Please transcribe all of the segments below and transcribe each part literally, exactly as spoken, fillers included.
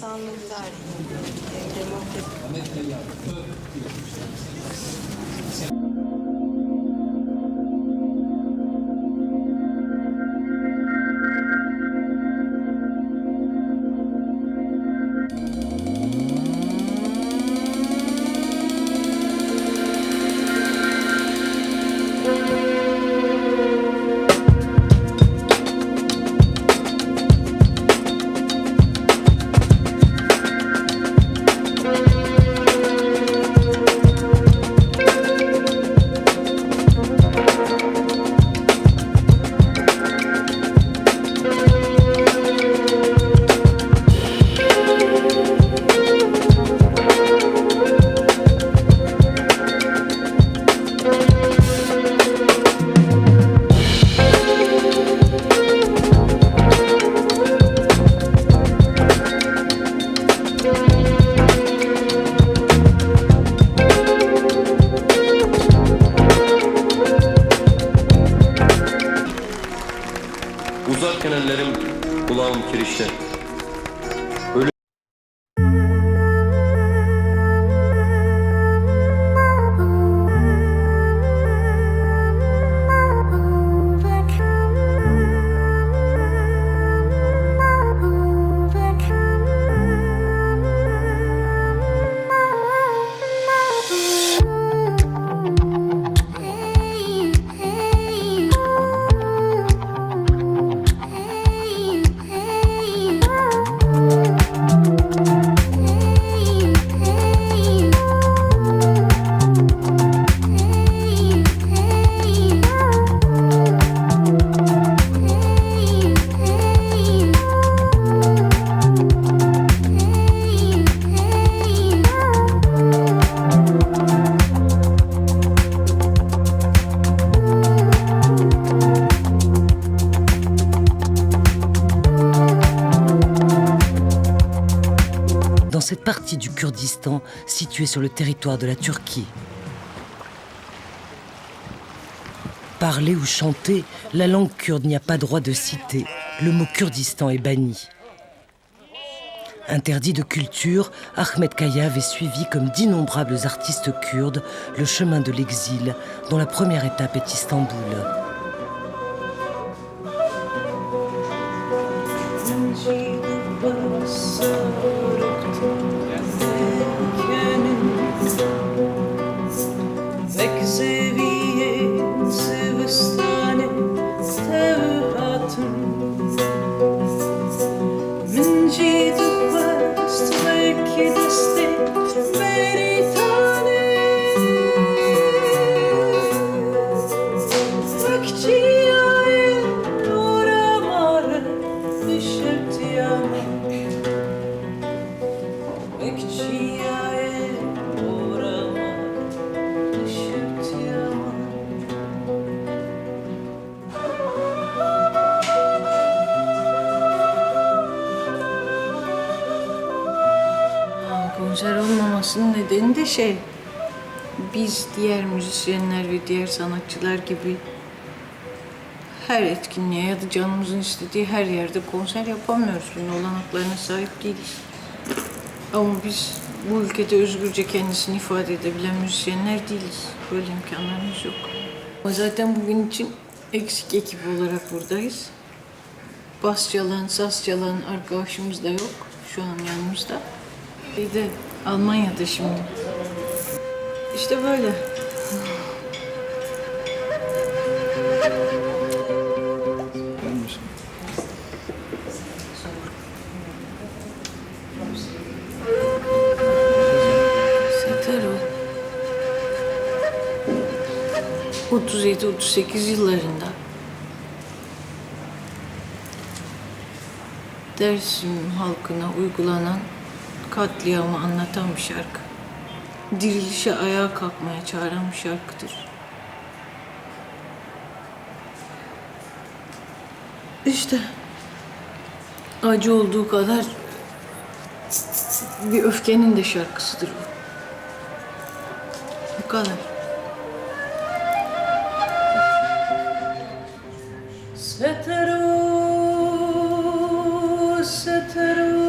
Sanlık tarihi, demokrasi. Uzatken ellerim, kulağım kirişte. Dans cette partie du Kurdistan, située sur le territoire de la Turquie, parlée ou chantée, la langue kurde n'y a pas droit de cité. Le mot Kurdistan est banni. Interdit de culture, Ahmed Kayav est suivi comme d'innombrables artistes kurdes, le chemin de l'exil, dont la première étape est Istanbul. Wek zeviyê zivistanê tev hatim. Min jî dixwest wekî destê berîtanê. Wek çiyayê dora mare dişewtiya me. Wek çiyayê dora mare dişewtiya me. Konser olmamasının nedeni de şey, biz diğer müzisyenler ve diğer sanatçılar gibi her etkinliğe ya da canımızın istediği her yerde konser yapamıyoruz. Bunun olanaklarına sahip değiliz. Ama biz bu ülkede özgürce kendisini ifade edebilen müzisyenler değiliz. Böyle imkanlarımız yok. Ama zaten bugün için eksik ekip olarak buradayız. Bas çalan, saz çalan arkadaşımız da yok şu an yanımızda. Bir de Almanya'da şimdi. İşte böyle. Seter o. Otuz yedi, otuz sekiz yıllarında Dersim halkına uygulanan katliamı anlatan bir şarkı. Dirilişe, ayağa kalkmaya çağıran bir şarkıdır. İşte acı olduğu kadar bir öfkenin de şarkısıdır bu. Bu kadar. Seteru, seteru.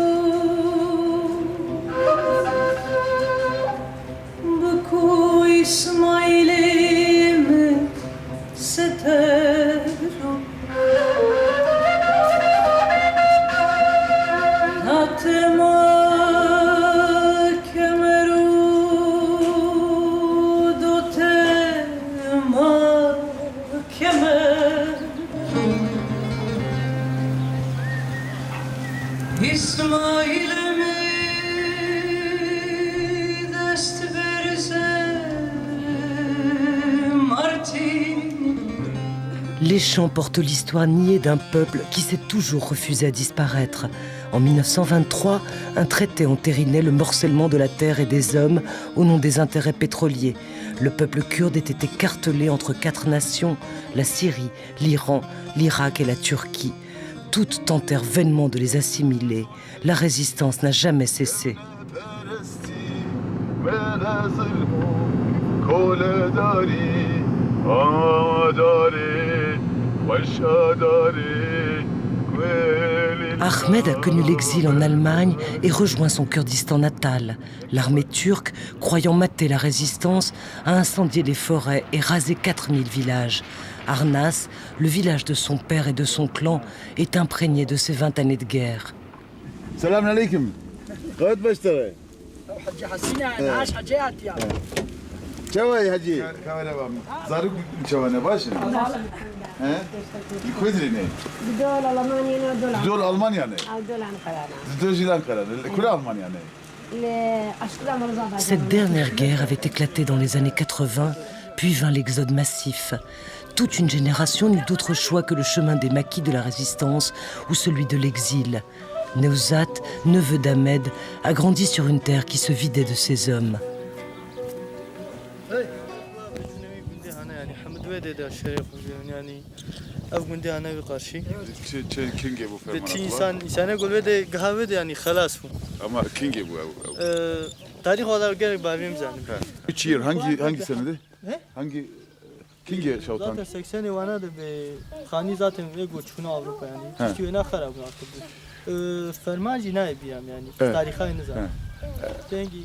Îsmaîlê min dest berze Martîn. Les chants portent l'histoire niée d'un peuple qui s'est toujours refusé à disparaître. En mille neuf cent vingt-trois, un traité entérinait le morcellement de la terre et des hommes au nom des intérêts pétroliers. Le peuple kurde était écartelé entre quatre nations, la Syrie, l'Iran, l'Irak et la Turquie. Toutes tentèrent vainement de les assimiler. La résistance n'a jamais cessé. Ahmed a connu l'exil en Allemagne et rejoint son Kurdistan natal. L'armée turque, croyant mater la résistance, a incendié les forêts et rasé quatre mille villages. Arnas, le village de son père et de son clan, est imprégné de ces vingt années de guerre. Selamünaleyküm. Kawet baştare. Hacı Hasine, Naş Hacı Atiya. Çaway Hacı. Kawale bam. Zaruk çawane başın. He? Kudri ne? Dol Almanya ne, dol. Dol Almanya ne? Dol Ankara ne? Dol jil Ankara ne? Kula Almanya ne? Cette dernière guerre avait éclaté dans les années quatre-vingts, puis vint l'exode massif. Toute une génération n'eut d'autre choix que le chemin des maquis de la résistance ou celui de l'exil. Neuzat, neveu d'Ahmed, a grandi sur une terre qui se vidait de ses hommes. Ev gundê hane wî qarşî. Çi, çi, kingê bû fermana? Çi însan, însanê gul vê de, giha vê de, yanî xelas bû. Ama kingê bû ew, ew? Ee, tarîx olarak gerek bavê bizanim. Ha. Çi yer, hangi, hangi senede? He? Hangi, e, kingê şewtan? Zaten seksenê wana de be, xanî zaten vê go çûna Avrupa yanî. Ha. Tiştî wêna xera bû artık. Ee, ferman jî nayê bîyam yanî. Evet. Tarîxayê nizanim. Ha. Dengî.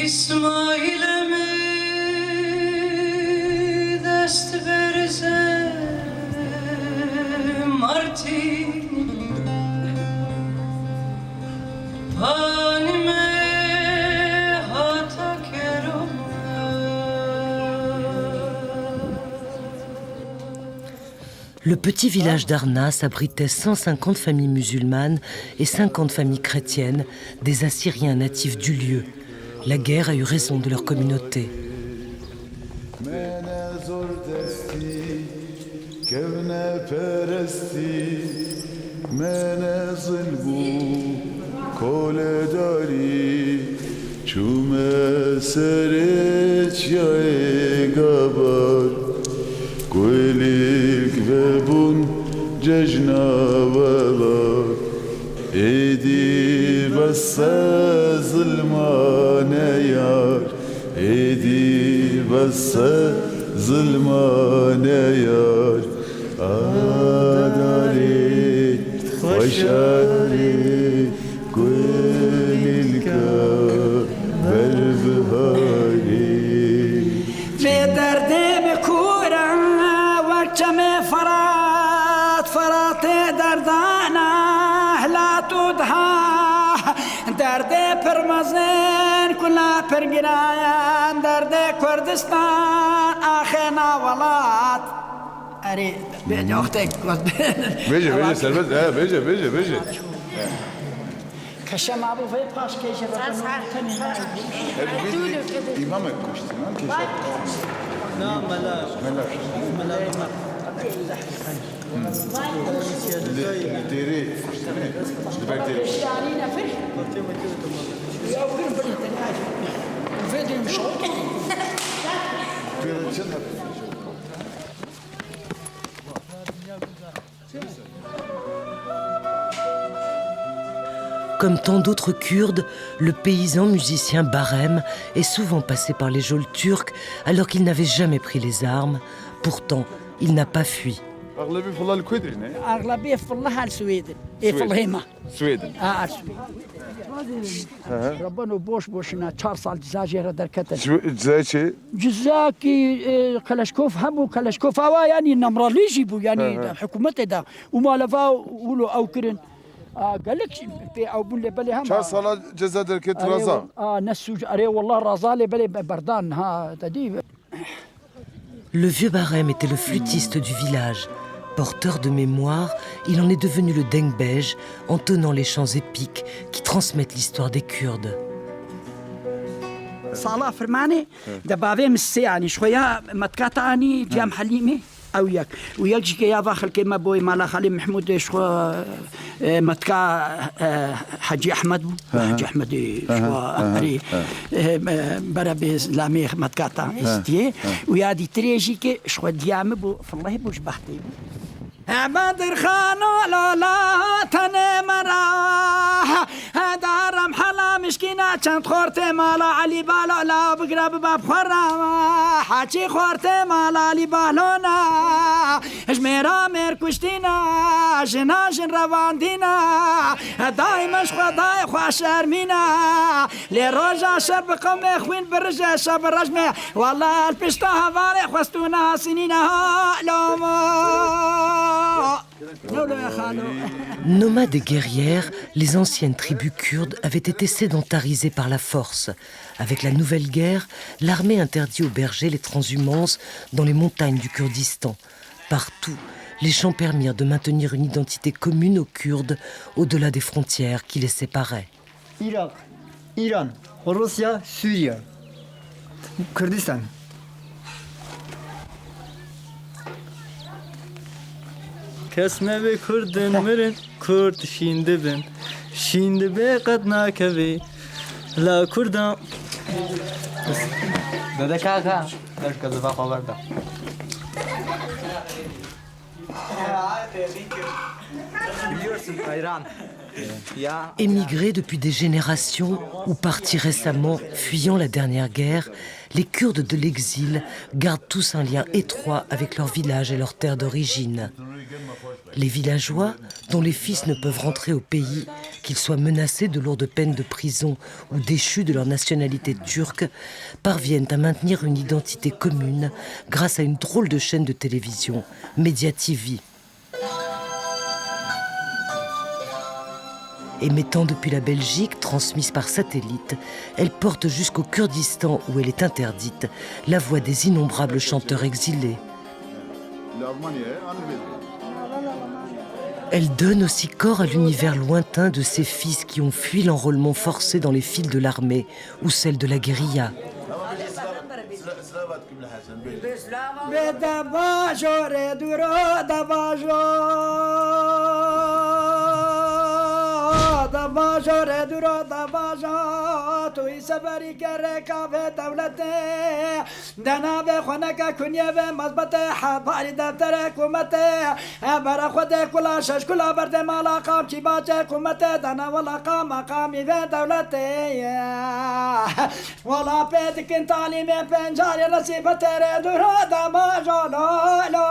Îsmaîlê min dest berze Martîn. Panî me hata kero. Le petit village d'Arnas abritait cent cinquante familles musulmanes et cinquante familles chrétiennes, des Assyriens natifs du lieu. La guerre a eu raison de leur communauté. Me ne zor destî, kevneperestî, me ne zil bû, koledarî, çûme serê çiyayê Gabar, kulîlk vebûn cejna welat. Êdî bes e zilmane yar, êdî bes e zilmane yar. Adarê, xweşarê, kulîlka berbiharê. Vê derdê min kûr e, wek çemê Ferat, Feratê derdan e, hilat û diha. Derdê pir mezin, kula pir girayan, derdê Kurdistan, axê na welat. Erê, bêje wextek got. Bêje, bêje, serbest, he, bêje, bêje, bêje. Keşe mabû vê paşkê ji Rebê nû tenê nayê. Ev bir de îmamek kuştin, ha, keşe. Na, mela. Mela. Mela. Li, li dêrê kuştin, ne? Li ber dêrê. Pêre çend nefir? Comme tant d'autres Kurdes, le paysan musicien Barem est souvent passé par les geôles turques alors qu'il n'avait jamais pris les armes. Pourtant, il n'a pas fui. Axlebî fila li ku dirîne? Axlebî fila hel Swêdin. Ê Swêd. Fila hêma. Swêdin. Ha, hel Swêdin. Hı hı. Rebeno boş boşuna çar sal ceza jê re derkete. Ceza çi? Ceza ki, e, Keleşkof hebû, Keleşkof awa yani nemralî jî bû yani. Hı hı. Hikûmetê de. Û maleva wilo ew kirin. A, gelek pê ew bûn lê belê hema. Çar sala ceza derket. Erê raza. Wal-, a, ne sûc, erê wallah raza lê belê be-, berdan ha, te dî. Le vieux Barem était le flûtiste du village. Porteur de mémoire, il en est devenu le dengbej, entonnant les chants épiques qui transmettent l'histoire des Kurdes. Sala firmanê de bavê min sê anî, ji xwe ya Metkata anî, Cem Helîmê, ew yek. Û yek jî ke ya va xelkê me boy mala Xalê Mehmûdê ji xwe, e, Metka, e, Hecî Ehmed bû. Hı hı. Hecî Ehmedê ji xwe erê, e, e, berebê lamê Metkata istiyê. Û ya dîtirê jî ke ji xwe diya min bû, filehê bû ji behtê bû. He Bedirxano lola tenê me ra, he daram hela mişkîna çend xortê mala Elî Balo la bigre bibe bi xwe ra. Haçî xortê mala Elî Balona, ji mêra mêr kuştîna, jina jin revandîna, he dayî min ji xwe dayê xwe şermîna. Lê roja şer bi qewmê xwîn birije şer bi rejmê. Wala li pişta hevalê xwestûna sinîne ha lomo. Nomades et guerrières, les anciennes tribus kurdes avaient été sédentarisées par la force. Avec la nouvelle guerre, l'armée interdit aux bergers les transhumances dans les montagnes du Kurdistan. Partout, les champs permirent de maintenir une identité commune aux Kurdes, au-delà des frontières qui les séparaient. Îraq, Îran, Rûsya, Sûriye, Kurdistan. Kes mebe Kurdin mirin, Kurd şîn dibin. Şîn dibe qet nakevê la Kurdan. Dede kaka, ders gaziva xwe werda. Biliyorsun Ayran. Émigrés depuis des générations ou partis récemment, fuyant la dernière guerre, les Kurdes de l'exil gardent tous un lien étroit avec leur village et leur terre d'origine. Les villageois, dont les fils ne peuvent rentrer au pays, qu'ils soient menacés de lourdes peines de prison ou déchus de leur nationalité turque, parviennent à maintenir une identité commune grâce à une drôle de chaîne de télévision, Média T V. Émettant depuis la Belgique, transmise par satellite, elle porte jusqu'au Kurdistan où elle est interdite, la voix des innombrables chanteurs exilés. Elle donne aussi corps à l'univers lointain de ces fils qui ont fui l'enrôlement forcé dans les files de l'armée ou celle de la guérilla. Bê de bajo rê dûro de bajo. De bajo rê dûro de bajo. Tu î seberî kerê ka vê dewletê. De navê xwe neke kunyê vê mezbetê. Hebarî defterê hikûmetê. Bere xwe dê kula şeş kula berdê mala qamçî bacê hikûmetê. De ne wela qama qamî vê dewletê. Wala pê dikin talîmê pencarê resî bi têrê dûro de bajo lo lo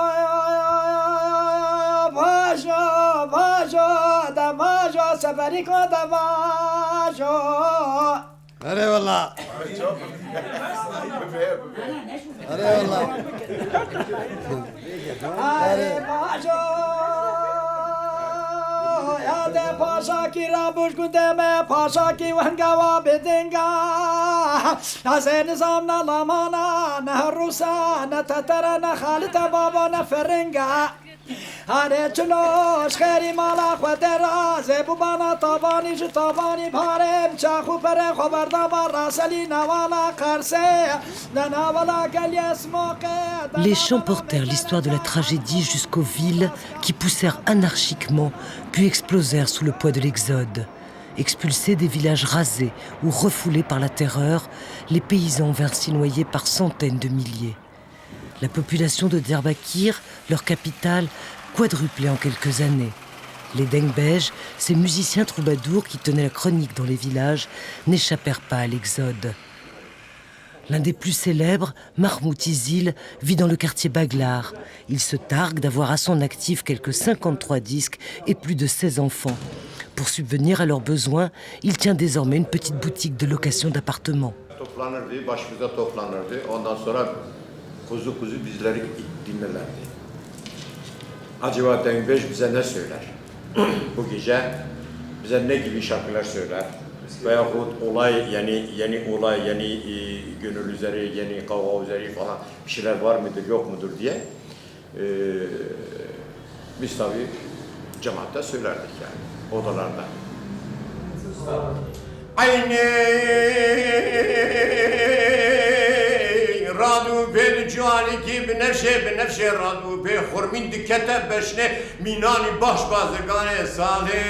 bajo bajo de bajo seferîko de bajo. Erê wela. Erê wela. Erê bajo. Ya de paşakî rabûj gundê me, paşakî wenga wa bidinga. Ez ê nizam ne lamana, ne rûsa, ne tetere, ne xalite baba, ne feringa. Hare çilo, ji xêrî mala xwe de razê bû bana tavanî ji tavanî barê, çax û perê xwe berda ba raselî newala Qersê, de newala geliyê Smoqê, de Les chants newala portèrent l'histoire de la tragédie jusqu'aux villes qui poussèrent anarchiquement, puis explosèrent sous le poids de l'exode. Expulsés des villages rasés ou refoulés par la terreur, les paysans vinrent s'y noyer par centaines de milliers. La population de Diyarbakir, leur capitale, quadruplait en quelques années. Les Dengbej, ces musiciens troubadours qui tenaient la chronique dans les villages, n'échappèrent pas à l'exode. L'un des plus célèbres, Mahmoud Izil, vit dans le quartier Baglar. Il se targue d'avoir à son actif quelques cinquante-trois disques et plus de seize enfants. Pour subvenir à leurs besoins, il tient désormais une petite boutique de location d'appartements. Toplanırdı, başımıza toplanırdı. Ondan sonra kuzu kuzu bizleri dinlerlerdi. Acaba Dengbej bize ne söyler? Bu gece Bize ne gibi şarkılar söyler veyahut olay, yani yeni olay, yeni, e, gönül üzeri, yeni kavga üzeri falan bir şeyler var mıdır, yok mudur diye, e, biz tabii cemaatte söylerdik yani odalarda. Eynî rad û pê di ciwanî kî binefşê, binefşê rad û pê xurmîn dikete beşnê. Mînanî baş baziganê salê,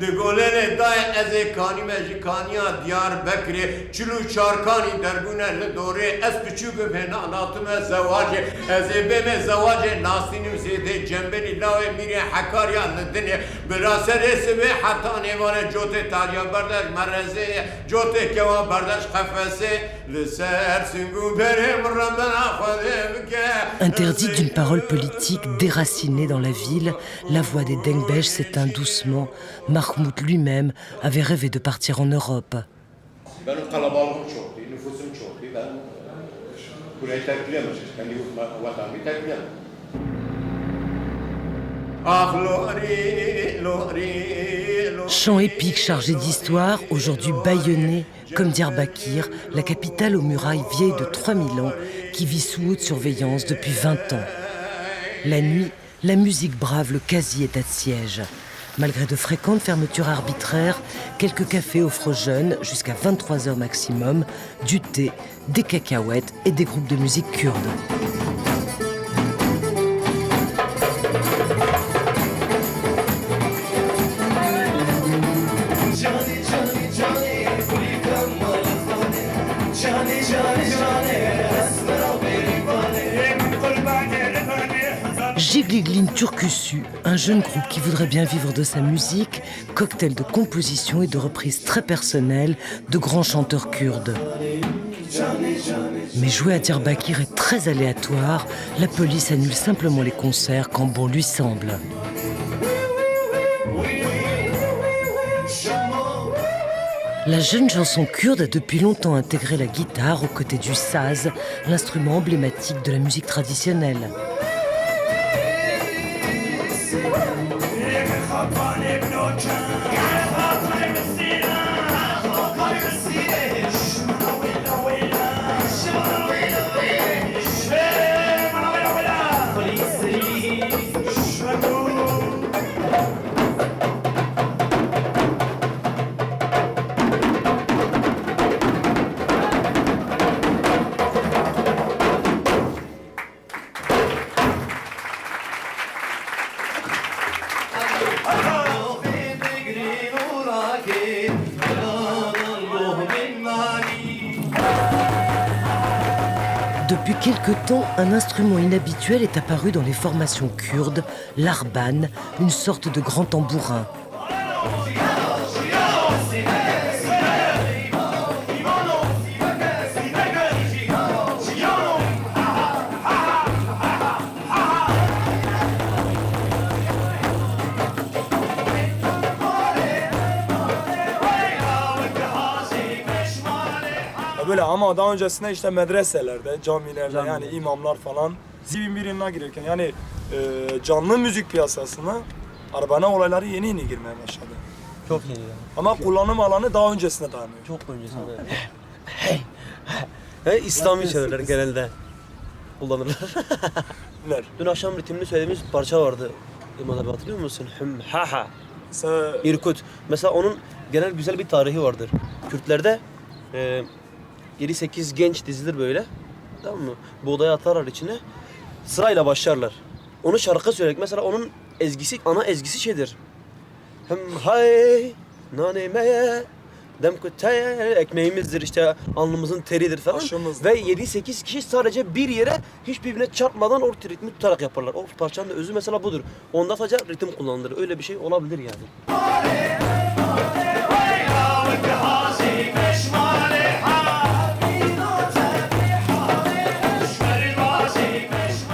di golê lê dayê ez ê kanîme ji kaniya Diyarbekirê, çil û çar kanî derbûne li dorê, ez piçûk bibê nadatime zewacê, ez ê bême zewacê Nasîn û Zêdê Cembelî lawê mîrê Hekarya li dinê, bila serê sibê heta nêvanê cotê tariya berdeş merezê, cotê kewa berdeş qefesê, li ser sing û berê min rebena Xwedê bike. Interdit d'une parole politique, déraciné dans la ville, la voix des Dengbesh s'éteint doucement. Mahmoud lui-même avait rêvé de partir en Europe. Benim kalabalığım çoktu, nüfusum çoktu. Ben burayı terk edemeyeceğim. Kendi yurtuma, vatanımı terk edemem. Ah, lori, lori, lori. Chant épique chargé d'histoire, aujourd'hui bâillonné, comme Diyarbakir, la capitale aux murailles vieilles de trois mille ans, qui vit sous haute surveillance depuis vingt ans. La nuit, la musique brave le quasi-état de siège. Malgré de fréquentes fermetures arbitraires, quelques cafés offrent aux jeunes, jusqu'à vingt-trois heures maximum, du thé, des cacahuètes et des groupes de musique kurdes. Jigligline Turkusu, un jeune groupe qui voudrait bien vivre de sa musique, cocktail de compositions et de reprises très personnelles de grands chanteurs kurdes. Mais jouer à Diyarbakir est très aléatoire, la police annule simplement les concerts quand bon lui semble. La jeune chanson kurde a depuis longtemps intégré la guitare aux côtés du saz, l'instrument emblématique de la musique traditionnelle. Depuis quelque temps, un instrument inhabituel est apparu dans les formations kurdes, l'arban, une sorte de grand tambourin. Ya böyle ama daha öncesinde işte medreselerde, camilerde Camiler. Yani imamlar falan zîvîn birîn nagirêkin. Yani, e, canlı müzik piyasasına arbane olayları yeni yeni girmeye başladı. Çok yeni yani. Ama kullanım alanı daha öncesine dayanıyor. Çok öncesinde. Hey, İslami çevreler genelde kullanırlar. Neler? Dün akşam ritimli söylediğimiz parça vardı. İmad abi hatırlıyor musun? Hüm ha ha. İrkut. Mesela onun genel güzel bir tarihi vardır. Kürtlerde, e, yedi sekiz genç dizilir böyle. Tamam mı? Buğdayı atarlar içine. Sırayla başlarlar. Onu şarkı söyleyerek. Mesela onun ezgisi, ana ezgisi şeydir. Hem hay, nane meye, dem ku te, ekmeğimizdir işte, alnımızın teridir falan. Aşımızdır. Ve yedi sekiz kişi sadece bir yere hiç birbirine çarpmadan o ritmi tutarak yaparlar. O parçanın da özü mesela budur. Onda sadece ritim kullanılır. Öyle bir şey olabilir yani.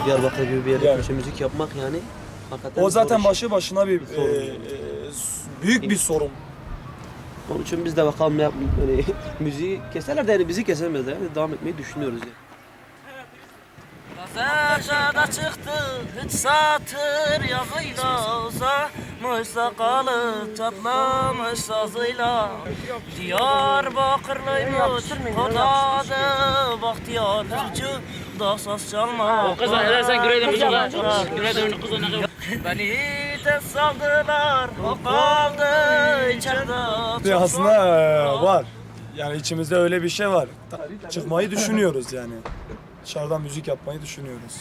Diyarbakır gibi bir yerde Yani. Köşe müzik yapmak yani hakikaten O zor zaten iş. Başlı başına bir, Sorun. e, e, s-, büyük bir sorun. Onun için biz de bakalım ne yap-, yani müziği keserler de yani bizi kesemezler. Yani devam etmeyi düşünüyoruz yani. Gazete de çıktı, üç satır yazıyla uza. Sakalım çatlamış sazıyla, Diyarbakırlıymış, kota de bahtiyar, suçu da saz çalma. O kıza, hele sen güreydin, kıza, güreydin, kıza ne kadar. Beni de saldılar, o kaldı içeride. Ya aslında, e, var. Yani içimizde öyle bir şey var. Ta-, çıkmayı düşünüyoruz yani. Dışarıdan müzik yapmayı düşünüyoruz.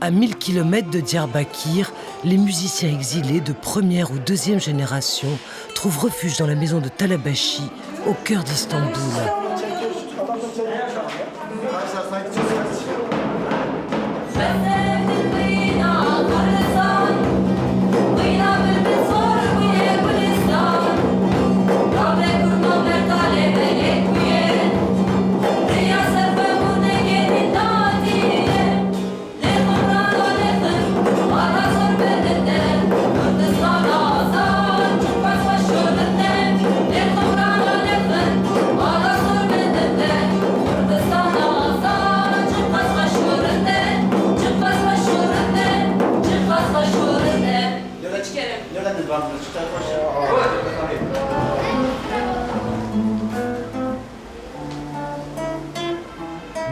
À mille kilomètres de Diyarbakir, les musiciens exilés de première ou deuxième génération trouvent refuge dans la maison de Talabashi, au cœur d'Istanbul.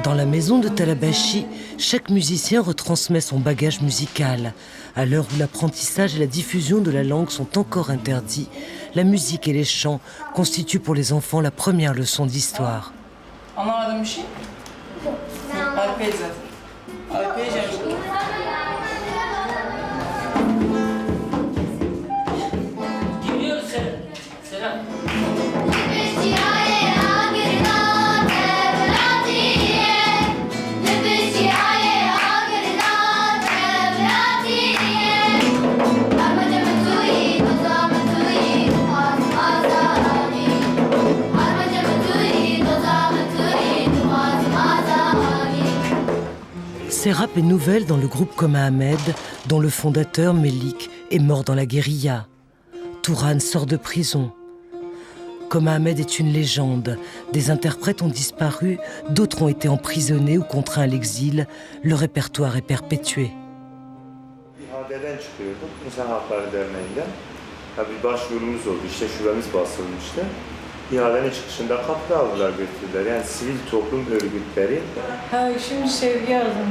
Dans la maison de Talabashi, chaque musicien retransmet son bagage musical. À l'heure où l'apprentissage et la diffusion de la langue sont encore interdits, la musique et les chants constituent pour les enfants la première leçon d'histoire. Anlamadın bir şey? Alpey zaten. Alpey Cemşit. Geliyoruz Serap. Serap. Serap est nouvelle dans le groupe Koma Ahmed, dont le fondateur, Melik, est mort dans la guérilla. Touran sort de prison. Koma Ahmed est une légende. Des interprètes ont disparu, d'autres ont été emprisonnés ou contraints à l'exil. Le répertoire est perpétué. İHA'den çıkıyorduk, İnsan Hakları Derneği'nden. Ya bir başvurumuz oldu, işte şubemiz basılmıştı. İHA'nin çıkışında kapıda aldılar, götürdüler. Yani sivil toplum örgütleri. Ha, şimdi sevgi aldım.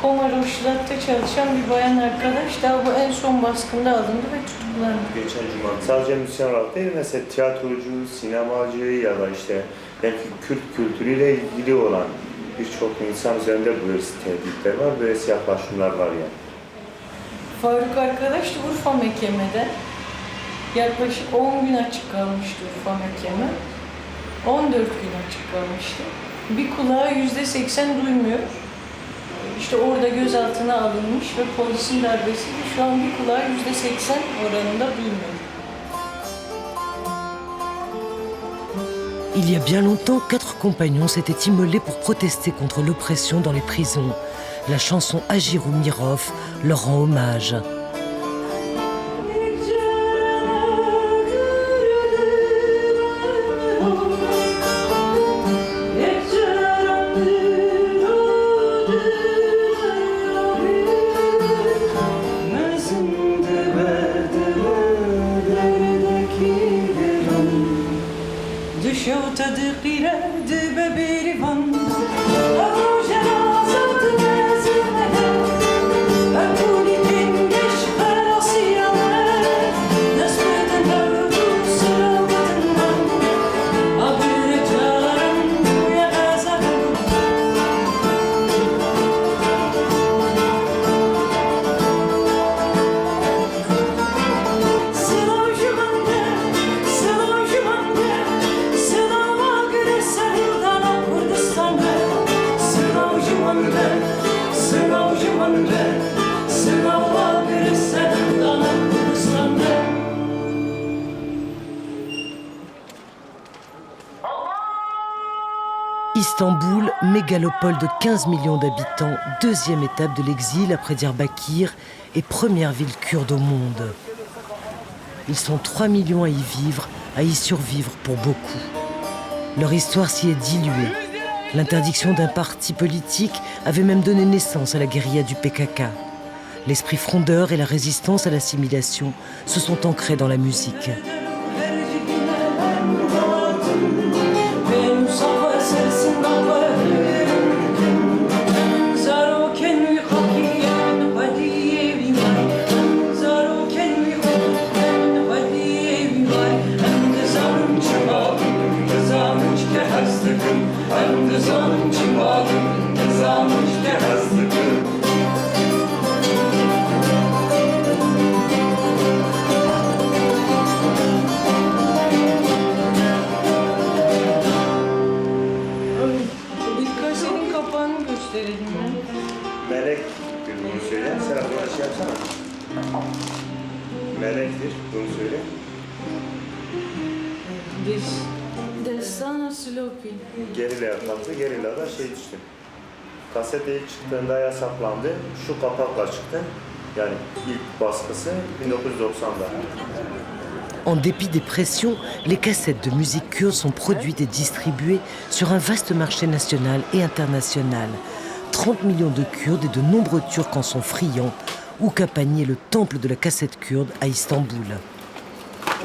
Koma Roşilat'ta çalışan bir bayan arkadaş, daha bu en son baskında alındı ve tutuklandı. Geçen cumartesi. Sadece müzisyen olarak değil, mesela tiyatrocu, sinemacı ya da işte belki Kürt kültürüyle ilgili olan birçok insan üzerinde böyle tehditler var, böyle yaklaşımlar var yani. Faruk arkadaş da Urfa mekemede. Yaklaşık on gün açık kalmıştı Urfa mekemi. On dört gün açık kalmıştı. Bir kulağı yüzde seksen duymuyor. İşte orada gözaltına alınmış ve polisin darbesiyle şu an bir kulağı yüzde seksen oranında duymuyor. Il y a bien longtemps, quatre compagnons s'étaient immolés pour protester contre l'oppression dans les prisons. La chanson Agir ou Mirov leur rend hommage. Istanbul, mégalopole de quinze millions d'habitants, deuxième étape de l'exil après Diyarbakir et première ville kurde au monde. Ils sont trois millions à y vivre, à y survivre pour beaucoup. Leur histoire s'y est diluée. L'interdiction d'un parti politique avait même donné naissance à la guérilla du P K K. L'esprit frondeur et la résistance à l'assimilation se sont ancrés dans la musique. Bir kasetin kapağını gösterelim ya. Melektir bunu söyle. Sen buna şey yapsana. Melektir bunu söyle. Des-, Destana Slopi. Gerillaya katıldı. Gerillada şey düştü. Kasete ilk çıktığında yasaklandı. Şu kapakla çıktı. Yani ilk baskısı bin dokuz yüz doksanda. En dépit des pressions, les cassettes de musique kurde sont produites et distribuées sur un vaste marché national et international. Trente millions de Kurdes et de nombreux Turcs en sont friands. Ukapani est le temple de la cassette kurde à Istanbul.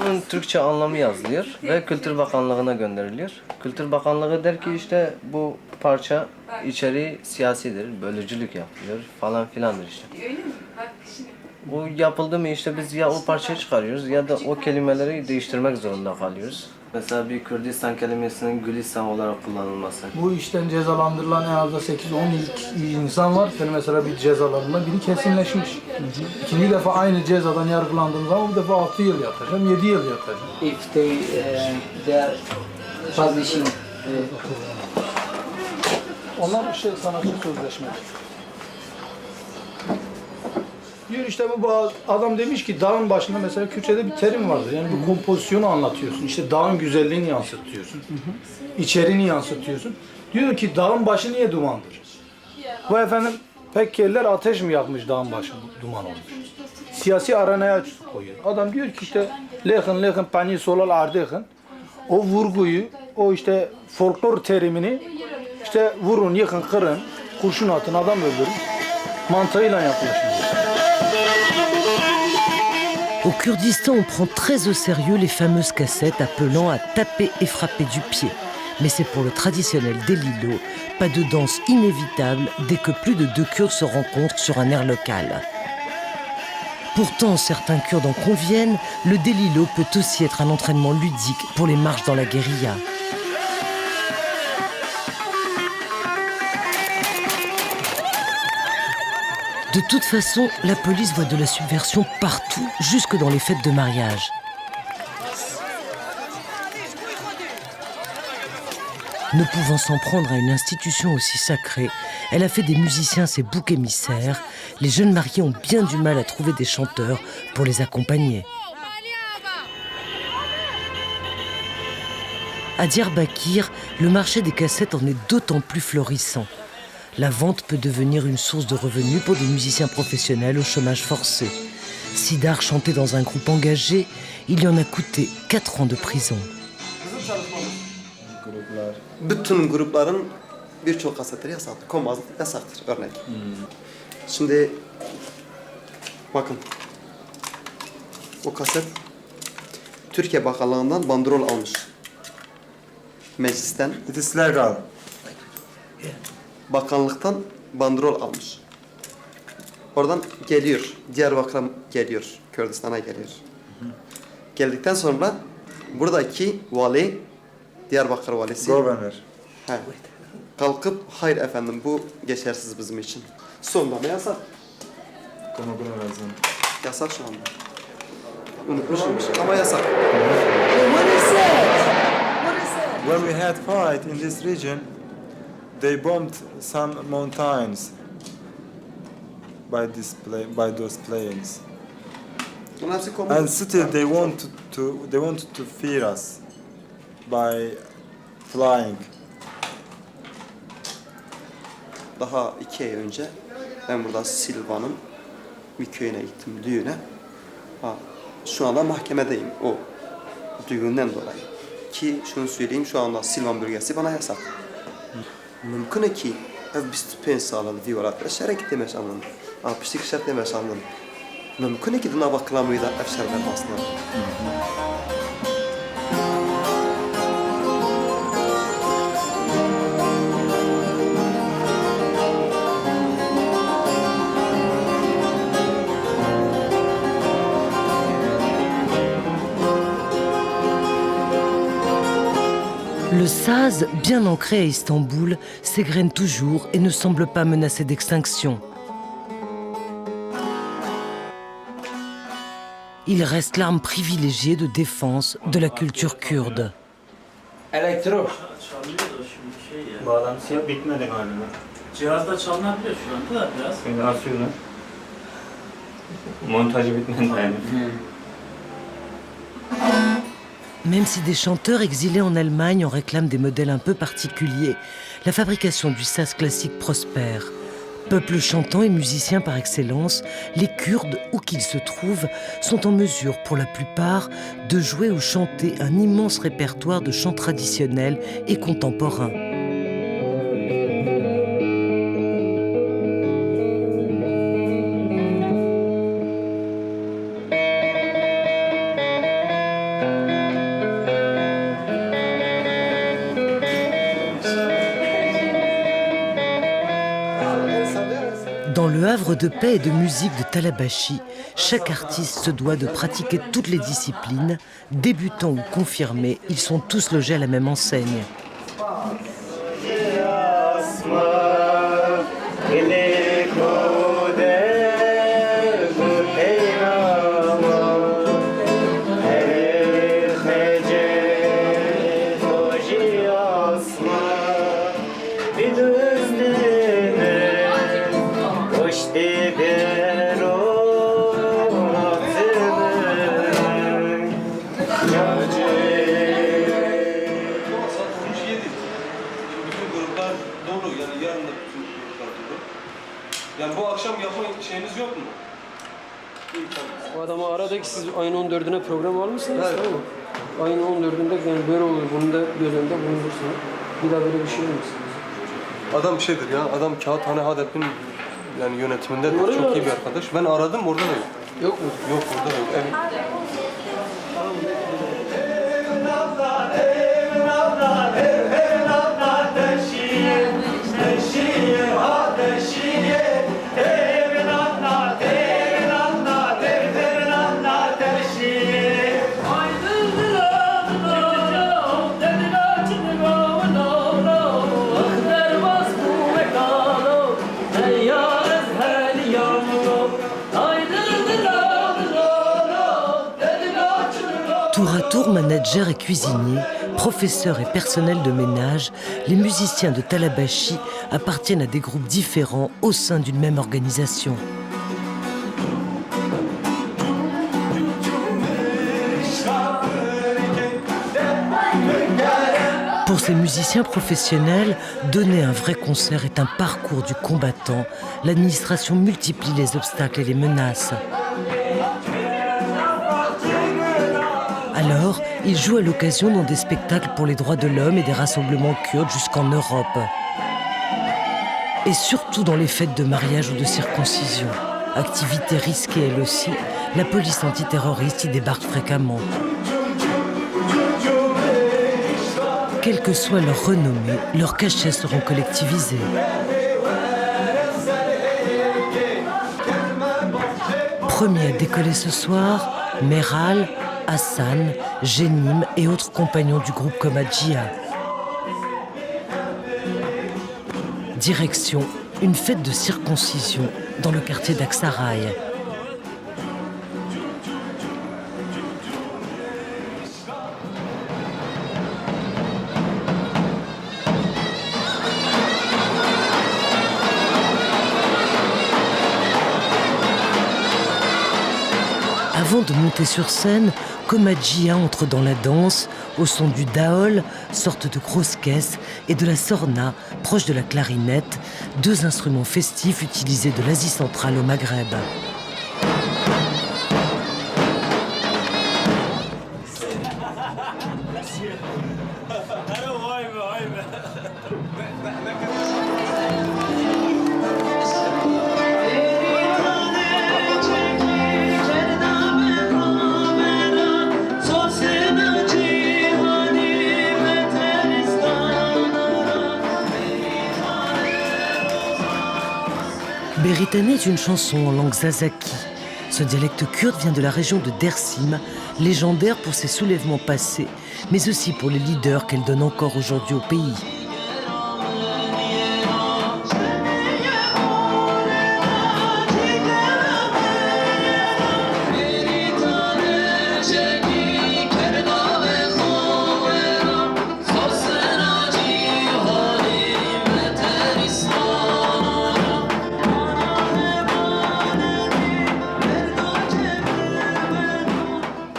Bunun Türkçe anlamı yazılıyor ve Kültür Bakanlığı'na gönderiliyor. Kültür Bakanlığı der ki işte bu parça içeriği siyasidir, bölücülük yapıyor falan filandır işte. Bu yapıldı mı işte biz ya o parçayı çıkarıyoruz ya da o kelimeleri değiştirmek zorunda kalıyoruz. Mesela bir Kürdistan kelimesinin Gülistan olarak kullanılması. Bu işten cezalandırılan en az da sekiz on ilk insan var. Senin mesela bir cezalarından biri kesinleşmiş. İkinci defa aynı cezadan yargılandığın zaman bu defa altı yıl yatacağım, yedi yıl yatacağım. If they, uh, they are publishing, uh, Onlar şey sanatçı sözleşmesi. Diyor işte bu ba-, adam demiş ki dağın başında mesela Kürtçe'de bir terim vardır. Yani bu kompozisyonu anlatıyorsun. İşte dağın güzelliğini yansıtıyorsun. İçeriğini yansıtıyorsun. Diyor ki dağın başı niye dumandır? Bu efendim pek kediler ateş mi yakmış dağın başı duman olmuş? Siyasi arenaya koyuyor. Adam diyor ki işte lêxin lêxin penî solal erdêxin. O vurguyu, o işte folklor terimini işte vurun, yıkın, kırın, kurşun atın, adam öldürün mantığıyla yaklaşıyor. Au Kurdistan, on prend très au sérieux les fameuses cassettes appelant à taper et frapper du pied. Mais c'est pour le traditionnel Delilo, pas de danse inévitable dès que plus de deux Kurdes se rencontrent sur un air local. Pourtant, certains Kurdes en conviennent, le Delilo peut aussi être un entraînement ludique pour les marches dans la guérilla. De toute façon, la police voit de la subversion partout, jusque dans les fêtes de mariage. Ne pouvant s'en prendre à une institution aussi sacrée, elle a fait des musiciens ses boucs émissaires. Les jeunes mariés ont bien du mal à trouver des chanteurs pour les accompagner. À Diyarbakir, le marché des cassettes en est d'autant plus florissant. La vente peut devenir une source de revenus pour des musiciens professionnels au chômage forcé. Sidar chantait dans un groupe engagé, il lui en a coûté quatre ans de prison. Bütün grupların birçok kasetleri yasaktır. Komaz yasaktır örnek. Şimdi bakın. Bu kaset Türkiye Bakanlığından bandrol almış. Meclisten. It is legal. Bakanlıktan bandrol almış. Oradan geliyor. Diyarbakır'a geliyor. Kürdistan'a geliyor. Geldikten sonra buradaki vali, Diyarbakır valisi. Governor. He. Kalkıp, "Hayır efendim, bu geçersiz bizim için." Sonunda ne yasak? Tamam, bunu lazım. Yasak şu anda. Unutmuşum ama yasak. What is that? What is that? When we had fight in this region, they bombed some mountains. by this play, by those playings. And still they want to, to, they want to fear us by flying. Daha iki ay önce ben burada Silva'nın bir köyüne gittim, düğüne. Ha, şu anda mahkemedeyim o düğünden dolayı. Ki şunu söyleyeyim, şu anda Silvan bölgesi bana yasak. Mümkün e ki ev bîst û pênc sal in li vî welat e, şerekî tê meşandin. A piştî şer tê meşandin. Mümkün e ki di nava kilamê de ev şer derbas nebe. Le saz, bien ancré à Istanbul, s'égrène toujours et ne semble pas menacé d'extinction. Il reste l'arme privilégiée de défense de la culture kurde. Elektro. Bağlantısı bitmedi galiba. Cihazda çalınabiliyor şu anda da biraz. Şimdi asıyorum. Montajı bitmedi yani. Même si des chanteurs exilés en Allemagne en réclament des modèles un peu particuliers, la fabrication du saz classique prospère. Peuple chantant et musicien par excellence, les Kurdes, où qu'ils se trouvent, sont en mesure, pour la plupart, de jouer ou chanter un immense répertoire de chants traditionnels et contemporains. Dans le havre de paix et de musique de Talabashi, chaque artiste se doit de pratiquer toutes les disciplines. Débutants ou confirmés, ils sont tous logés à la même enseigne. Saat on iki yedi. Şimdi bütün gruplar dolu, yani yarın da bütün gruplar dolu. Yani bu akşam yapma şeyiniz yok mu? Bu adamı ara, de ki siz ayın on dördüne program almışsınız, evet, tamam mı? Ayın on dördünde yani böyle olur, bunu da göz önünde bulundursun. Bir daha böyle bir şey olmasın. Adam şeydir ya, adam Kağıthane Hadep'in yani yönetiminde de çok iyi bir arkadaş. Ben aradım, orada da yok. Yok mu? Yok, orada da yok. Evet. Tour à tour manager et cuisinier, professeur et personnel de ménage, les musiciens de Talabashi appartiennent à des groupes différents au sein d'une même organisation. Pour ces musiciens professionnels, donner un vrai concert est un parcours du combattant. L'administration multiplie les obstacles et les menaces. Alors, ils jouent à l'occasion dans des spectacles pour les droits de l'homme et des rassemblements kurdes jusqu'en Europe. Et surtout dans les fêtes de mariage ou de circoncision. Activité risquée elle aussi, la police antiterroriste y débarque fréquemment. Quelle que soit leur renommée, leurs cachets seront collectivisés. Premiers à décoller ce soir, Meral, Hassan, Jenim et autres compagnons du groupe Komacia. Direction, une fête de circoncision dans le quartier d'Aksaray. Avant de monter sur scène, Koma Djia entre dans la danse au son du daol, sorte de grosse caisse, et de la sorna, proche de la clarinette, deux instruments festifs utilisés de l'Asie centrale au Maghreb. Beritane est une chanson en langue zazaki. Ce dialecte kurde vient de la région de Dersim, légendaire pour ses soulèvements passés, mais aussi pour les leaders qu'elle donne encore aujourd'hui au pays.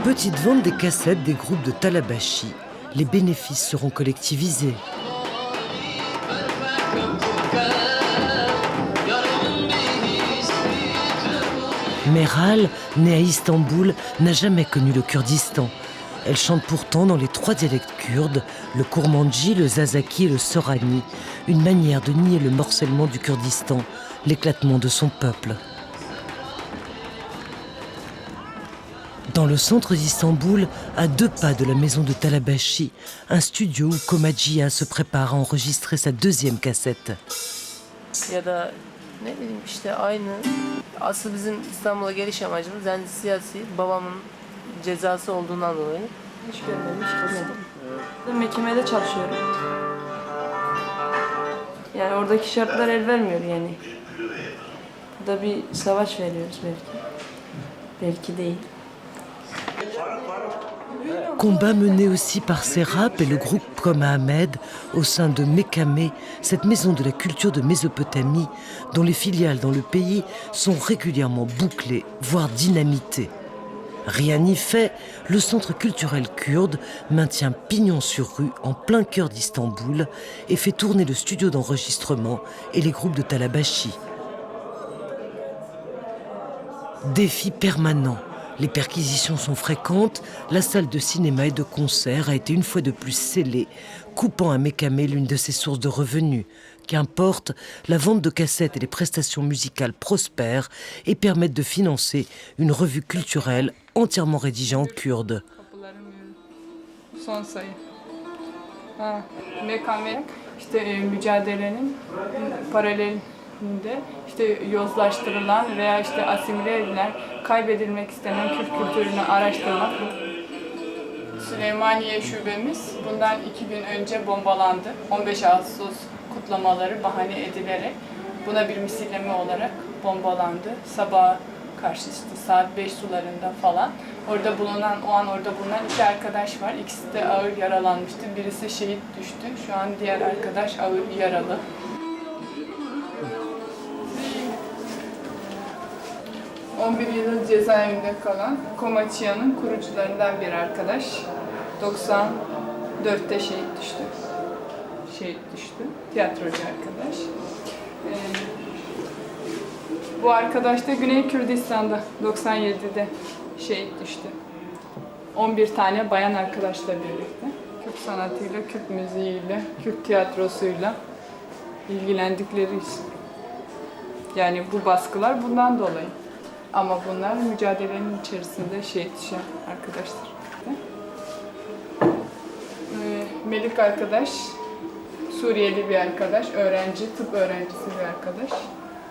Petite vente des cassettes des groupes de Talabashi. Les bénéfices seront collectivisés. Meral, né à Istanbul, n'a jamais connu le Kurdistan. Elle chante pourtant dans les trois dialectes kurdes, le kurmanji, le zazaki et le sorani, une manière de nier le morcellement du Kurdistan, l'éclatement de son peuple. Dans le centre d'Istanbul, à deux pas de la maison de Talabashi, un studio où Koma Djia se prépare à enregistrer sa deuxième cassette. Ya da ne bileyim işte aynı. Asıl bizim İstanbul'a geliş amacımız yani siyasi, babamın cezası olduğundan dolayı. Hiç görmedim, hiç gitmedim. Mahkemede çalışıyorum. Yani oradaki şartlar el vermiyor yani. Burada bir savaş veriyoruz belki. Belki değil. Combat mené aussi par Serap et le groupe Koma Ahmed au sein de Mekame, cette maison de la culture de Mésopotamie, dont les filiales dans le pays sont régulièrement bouclées, voire dynamitées. Rien n'y fait, le centre culturel kurde maintient pignon sur rue en plein cœur d'Istanbul et fait tourner le studio d'enregistrement et les groupes de Talabashi. Défi permanent. Les perquisitions sont fréquentes, la salle de cinéma et de concert a été une fois de plus scellée, coupant à Mekame l'une de ses sources de revenus. Qu'importe, la vente de cassettes et les prestations musicales prospèrent et permettent de financer une revue culturelle entièrement rédigée en kurde. Son sayı. Ha, Mekame, işte, e, mücadelenin paralelinde, işte, yozlaştırılan veya, işte, asimile edilen, kaybedilmek istenen Kürt kültürünü araştırmak. Süleymaniye şubemiz bundan iki gün önce bombalandı. On beş Ağustos kutlamaları bahane edilerek buna bir misilleme olarak bombalandı. Sabah karşı işte saat beş sularında falan. Orada bulunan, o an orada bulunan iki arkadaş var. İkisi de ağır yaralanmıştı. Birisi şehit düştü. Şu an diğer arkadaş ağır yaralı. On bir yıl cezaevinde kalan Komaçiya'nın kurucularından bir arkadaş. Doksan dörtte şehit düştü. Şehit düştü. Tiyatrocu arkadaş. Ee, bu arkadaş da Güney Kürdistan'da doksan yedide şehit düştü. On bir tane bayan arkadaşla birlikte. Kürt sanatıyla, Kürt müziğiyle, Kürt tiyatrosuyla ilgilendikleri için. Yani bu baskılar bundan dolayı. Ama bunlar mücadelenin içerisinde şehit düşen arkadaşlar. Ee, Melik arkadaş, Suriyeli bir arkadaş, öğrenci, tıp öğrencisi bir arkadaş.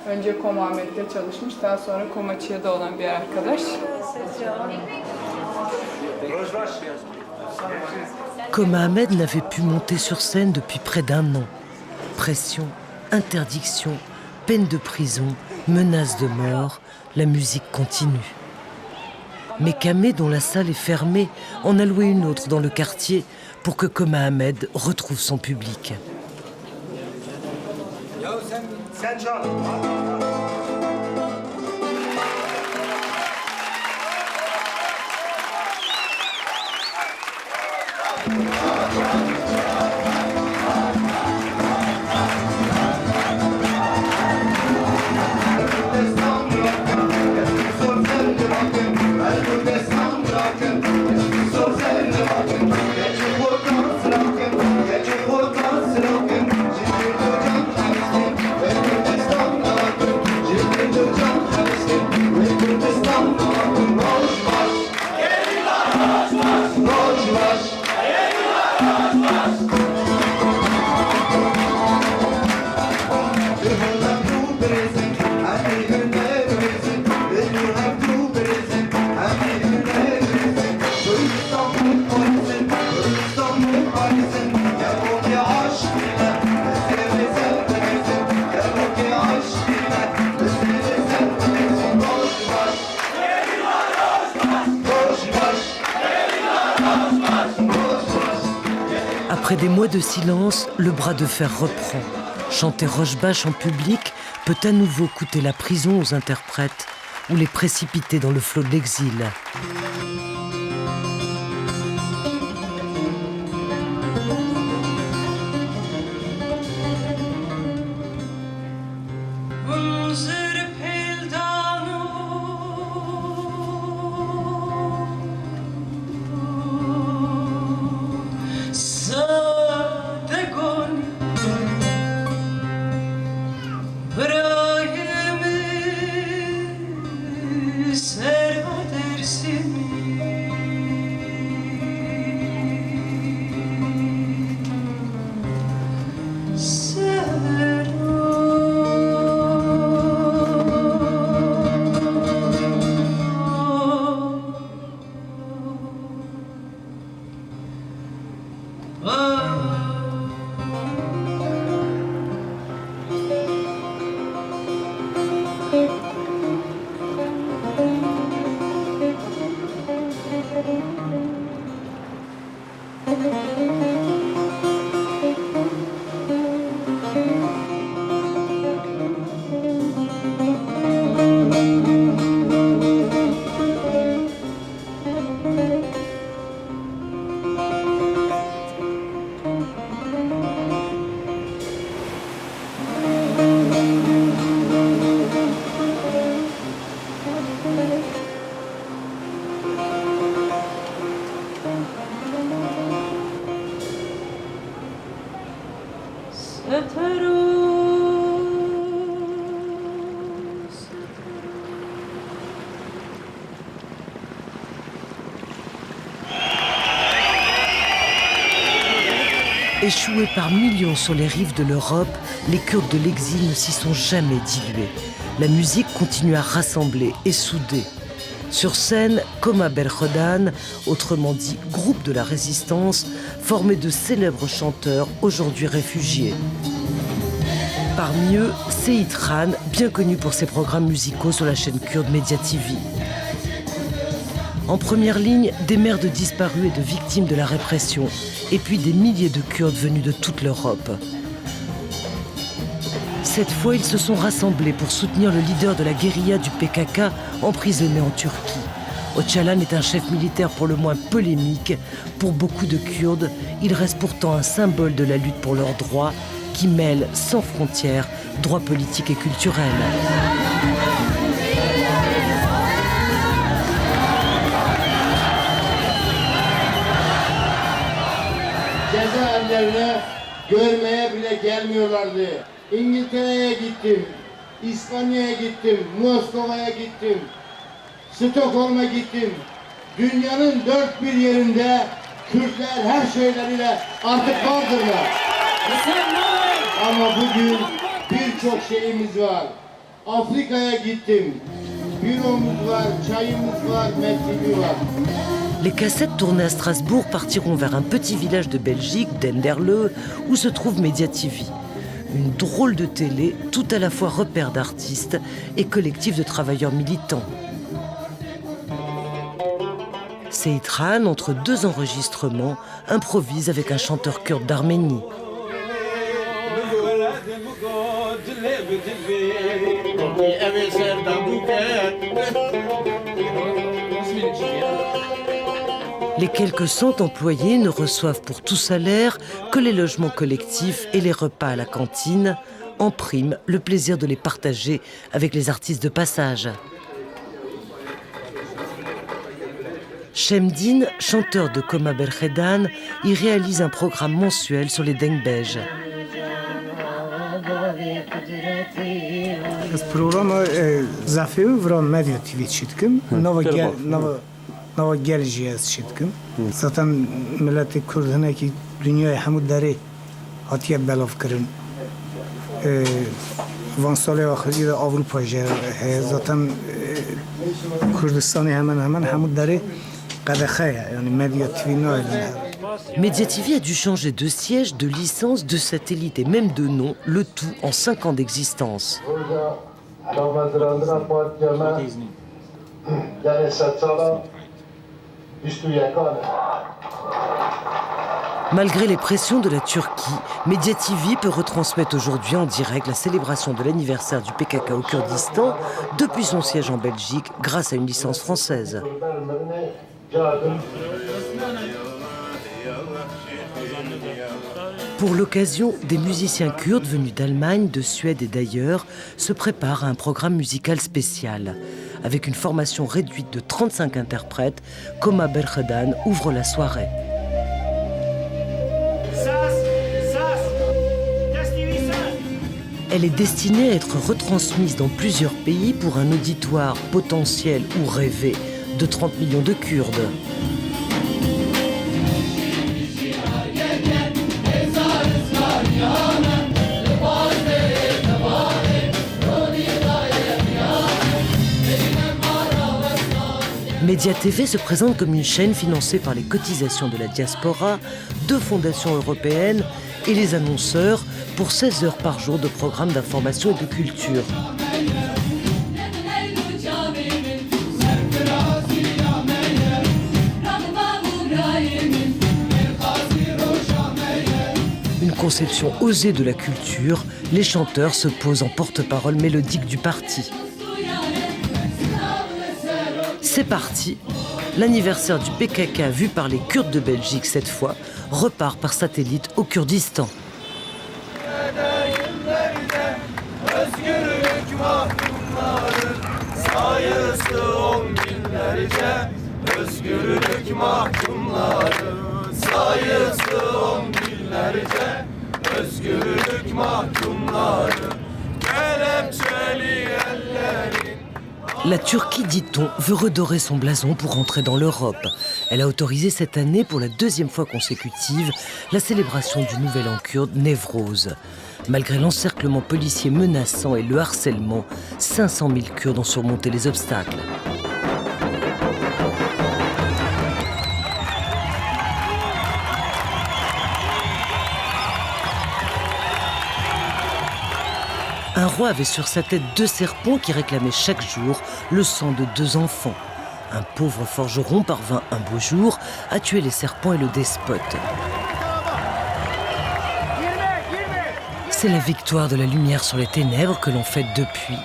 Önce Komamet'te çalışmış, daha sonra Komaçiya'da olan bir arkadaş. Koma Ahmed n'avait pu monter sur scène depuis près d'un an. Pression, interdiction, peine de prison, menaces de mort, la musique continue. Mekame, dont la salle est fermée, en a loué une autre dans le quartier pour que Koma Ahmed retrouve son public. Sen çal. Après des mois de silence, le bras de fer reprend. Chanter Roche Bache en public peut à nouveau coûter la prison aux interprètes ou les précipiter dans le flot de l'exil. Échoués par millions sur les rives de l'Europe, les Kurdes de l'exil ne s'y sont jamais dilués. La musique continue à rassembler et souder. Sur scène, Koma Berkhodan, autrement dit groupe de la résistance, formé de célèbres chanteurs aujourd'hui réfugiés. Parmi eux, Seyit Khan, bien connu pour ses programmes musicaux sur la chaîne kurde Media T V. En première ligne, des mères de disparus et de victimes de la répression, et puis des milliers de Kurdes venus de toute l'Europe. Cette fois, ils se sont rassemblés pour soutenir le leader de la guérilla du P K K, emprisonné en Turquie. Öcalan est un chef militaire pour le moins polémique. Pour beaucoup de Kurdes, il reste pourtant un symbole de la lutte pour leurs droits, qui mêle sans frontières droits politiques et culturels. Cezaevlerine görmeye bile gelmiyorlardı. İngiltere'ye gittim, İspanya'ya gittim, Moskova'ya gittim, Stockholm'a gittim. Dünyanın dört bir yerinde Kürtler her şeyleriyle artık vardırlar. Ama bugün birçok şeyimiz var. Afrika'ya gittim. Büromuz var, çayımız var, mektubu var. Les cassettes tournées à Strasbourg partiront vers un petit village de Belgique, Denderleeuw, où se trouve Media T V. Une drôle de télé, tout à la fois repère d'artistes et collectif de travailleurs militants. Seyit Khan, entre deux enregistrements, improvise avec un chanteur kurde d'Arménie. Les quelques cent employés ne reçoivent pour tout salaire que les logements collectifs et les repas à la cantine. En prime, le plaisir de les partager avec les artistes de passage. Şemdîn, chanteur de Koma Berxedan, y réalise un programme mensuel sur les dengbêj. Ez programa, e, zafê wî vira Medya T V çî dikim. Hı, nava gel, nava Nava gel jî ez çî dikim. Zaten miletê Kurd hinekî dinyayê hemû derê hatiye belavkirin. Ee, van salê axirî de Avrupa jî heye. Zaten, e, Kurdistanê hemen hemen hemû derê qedexe ye. Yani Medya T V nayê. Media T V a dû changer de siège, de licence, de satellite et même de nom, le tout en cinq ans d'existence. Navmezirandina partiya me gelê sedsala bîst û yekan e. Malgré les pressions de la Turquie, Média T V peut retransmettre aujourd'hui en direct la célébration de l'anniversaire du P K K au Kurdistan depuis son siège en Belgique grâce à une licence française. Pour l'occasion, des musiciens kurdes venus d'Allemagne, de Suède et d'ailleurs se préparent à un programme musical spécial. Avec une formation réduite de trente-cinq interprètes, Koma Berxedan ouvre la soirée. Elle est destinée à être retransmise dans plusieurs pays pour un auditoire potentiel ou rêvé de trente millions de Kurdes. Média T V se présente comme une chaîne financée par les cotisations de la diaspora, deux fondations européennes et les annonceurs pour seize heures par jour de programmes d'information et de culture. Une conception osée de la culture, les chanteurs se posent en porte-parole mélodique du parti. C'est parti. L'anniversaire du P K K vu par les Kurdes de Belgique cette fois repart par satellite au Kurdistan. La Turquie, dit-on, veut redorer son blason pour entrer dans l'Europe. Elle a autorisé cette année, pour la deuxième fois consécutive, la célébration du nouvel an kurde Newroz. Malgré l'encerclement policier menaçant et le harcèlement, cinq cent mille Kurdes ont surmonté les obstacles. Un roi avait sur sa tête deux serpents qui réclamaient chaque jour le sang de deux enfants. Un pauvre forgeron parvint un beau jour à tuer les serpents et le despote. C'est la victoire de la lumière sur les ténèbres que l'on fête depuis.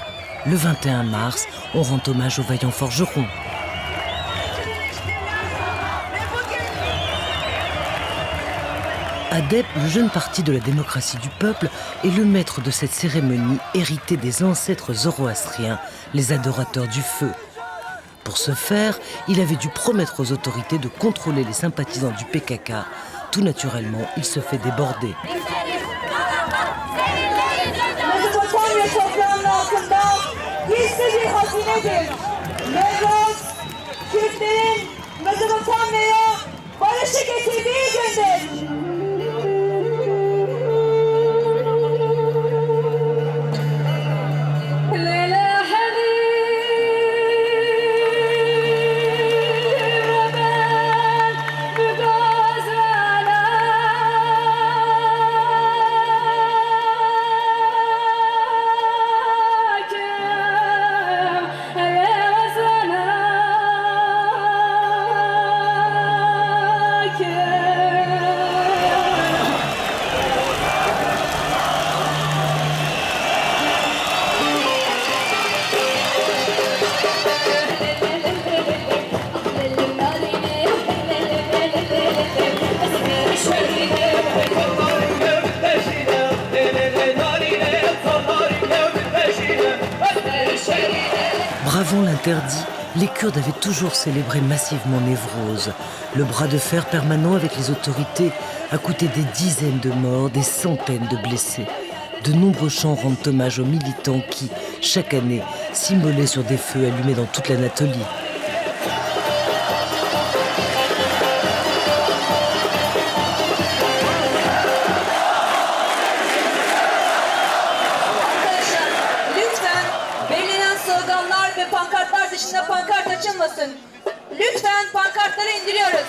Le vingt et un mars, on rend hommage au vaillant forgeron. Adep, le jeune parti de la démocratie du peuple, est le maître de cette cérémonie héritée des ancêtres zoroastriens, les adorateurs du feu. Pour ce faire, il avait dû promettre aux autorités de contrôler les sympathisants du P K K. Tout naturellement, il se fait déborder. Mezopotamya toprağının altında gizli bir hazinedir. Newroz, Kürtlerin Mezopotamya'ya barışı getirdiği gündür. Bravant l'interdit, les Kurdes avaient toujours célébré massivement Newroz. Le bras de fer permanent avec les autorités a coûté des dizaines de morts, des centaines de blessés. De nombreux chants rendent hommage aux militants qui, chaque année, s'immolaient sur des feux allumés dans toute l'Anatolie. Arkadaşlar, lütfen belirlenen sloganlar ve pankartlar dışında pankart açılmasın. Lütfen pankartları indiriyoruz.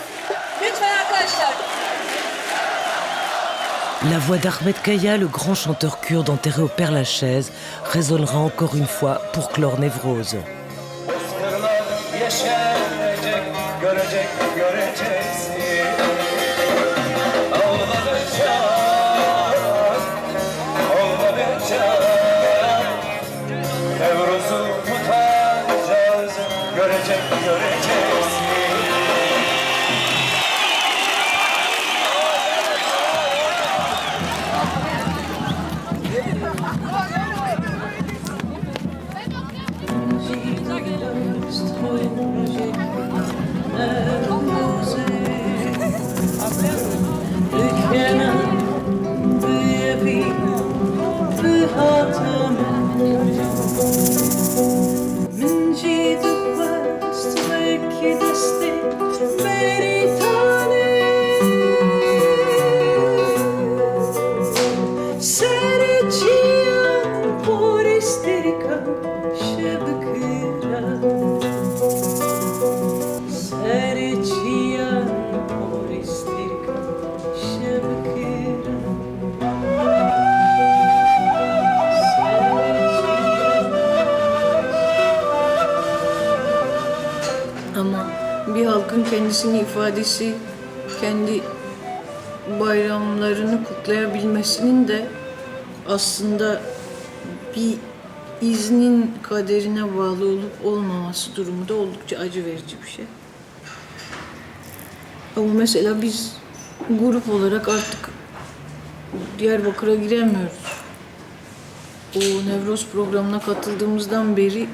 Lütfen arkadaşlar. La voix d'Ahmed Kaya, le grand chanteur kurde enterré au Père-Lachaise, résonnera encore une fois pour clore Newroz. Kızgırlar yeşerecek, görecek, göreceksin. Min jî dixwest wekî destê berî tanê. Serê çiyan porê stêrkan şebikira. Serê çiyan porê stêrkan şebikira. Ama bir halkın kendisini ifadesi, kendi bayramlarını kutlayabilmesinin de aslında bir iznin kaderine bağlı olup olmaması durumu da oldukça acı verici bir şey. Ama mesela biz grup olarak artık Diyarbakır'a giremiyoruz. O Nevroz programına katıldığımızdan beri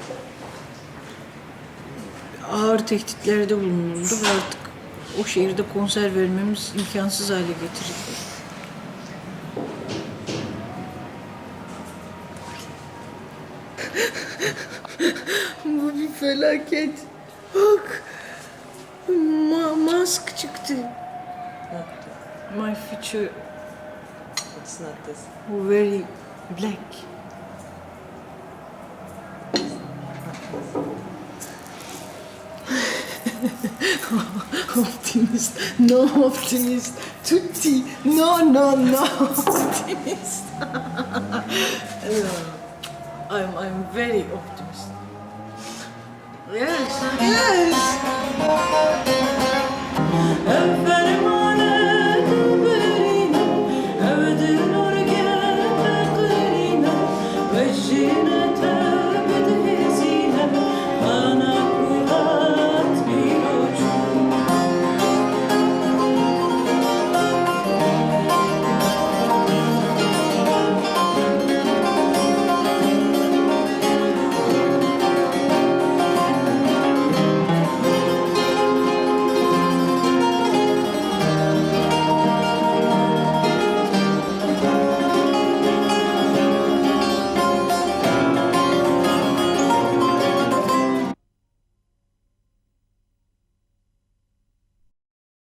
ağır tehditlerde bulunuldu ve artık o şehirde konser vermemiz imkansız hale getirildi. Bu bir felaket. Bak. Ma- mask çıktı. My future. It's not this. Very black. Optimist. No optimist. Tutti. No, no, no. Optimist. I'm, I'm very optimist. Yes, yes. Ev fermane dibirîne, ev di norge teqirîne, vejîne te bidihêzîne, ana